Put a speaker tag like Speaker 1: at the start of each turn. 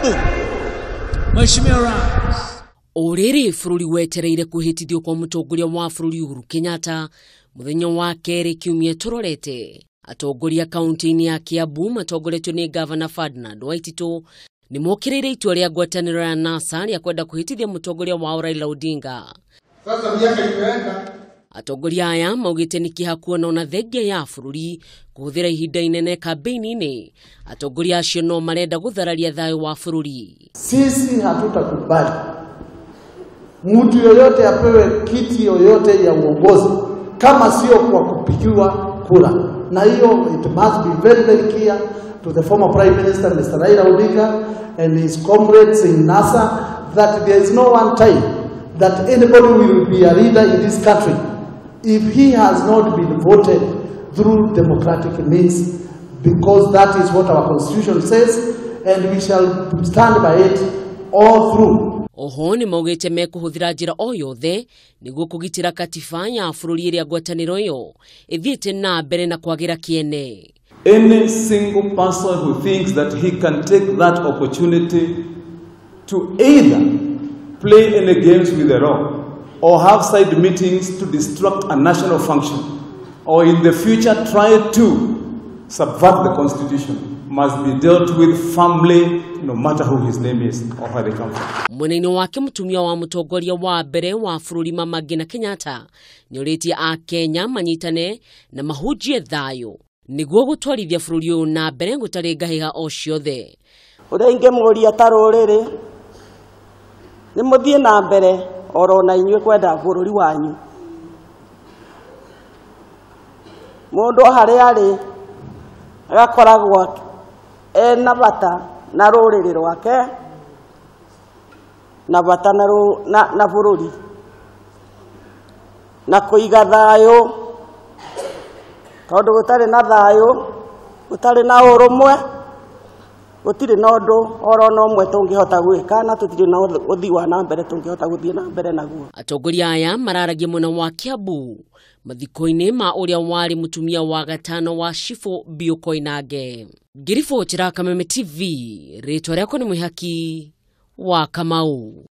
Speaker 1: Karibu Mheshimiwa Rais.
Speaker 2: O rĩrĩ bũrũri wetereire kwĩhĩtithio kwa mũtongoria wa bũrũri Uhuru Kenyatta mũthenya wa kerĩ kiumia tũrorete. Atongoria kaunti-inĩ ya Kiambu matongoretio nĩ Gavana Ferdinand Waititu nĩmokĩrĩire itua rĩa ngwatanĩro ya NASA rĩa kwenda kwĩhĩtithia mũtongoria wao Raila Odinga.
Speaker 3: Sasa miaka imeenda.
Speaker 2: Atongoria aya maugĩte nĩ kĩeha kuona ona thengia ya bũrũri kũhũthĩra ihinda inene kambĩini-inĩ. Atongoria acio no marenda gũthararia thayũ wa bũrũri.
Speaker 3: Sisi hatutakubali mtu yoyote apewe kiti yoyote ya uongozi kama sio kwa kupigiwa kura, na hiyo it must be very very clear to the former Prime Minister Mr. Raila Odinga and his comrades in NASA that there is no one time that anybody will be a leader in this country if he has not been voted through democratic means, because that is what our constitution says and we shall stand by it all through.
Speaker 2: Oho nĩ maugĩte mekũhũthĩra njĩra o yothe nĩguo kũgitĩra katiba ya bũrũri ĩrĩa ngwatanĩro ĩyo ĩthiĩte na mbere na kwagĩra kĩene.
Speaker 4: Any single person who thinks that he can take that opportunity to either play any games with the law or have side meetings to disrupt a national function, or in the future try to subvert the constitution, must be dealt with firmly, no matter who his name is or where they come from.
Speaker 2: Mwena-inĩ wake mũtumia wa mũtongoria wa mbere wa bũrũri Mama Ngina Kenyatta nĩorĩtie Akenya manyitane na mahunjie thayũ nĩguo gũtwarithia bũrũri ũyũ na mbere gũtarĩ ngahĩha o ciothe.
Speaker 5: Ũrĩa ingĩmũria ta rũrĩrĩ nĩ mũthiĩ na mbere oro na inyuĩ kwenda bũrũri wanyu. Mũndũ harĩa arĩ agakoragwo ena bata na rũrĩrĩ rwake na bata na bũrũri na kũiga thayũ, tondũ gũtarĩ na thayũ, gũtarĩ na ũrũmwe, gũtirĩ na ũndũ oro na ũmwe tũngĩhota gwĩka na tũtirĩ na ũthii wa na mbere tũngĩhota gũthiĩ na mbere naguo.
Speaker 2: Atongoria aya mararagia mwena wa Kiambu mathiko-inĩ ma ũrĩa warĩ mũtumia wa gatano wa Cibũ Biũ Koinange. Ngĩribotera Kameme TV, rĩtwa rĩakwa nĩ Mwĩhaki wa Kamau.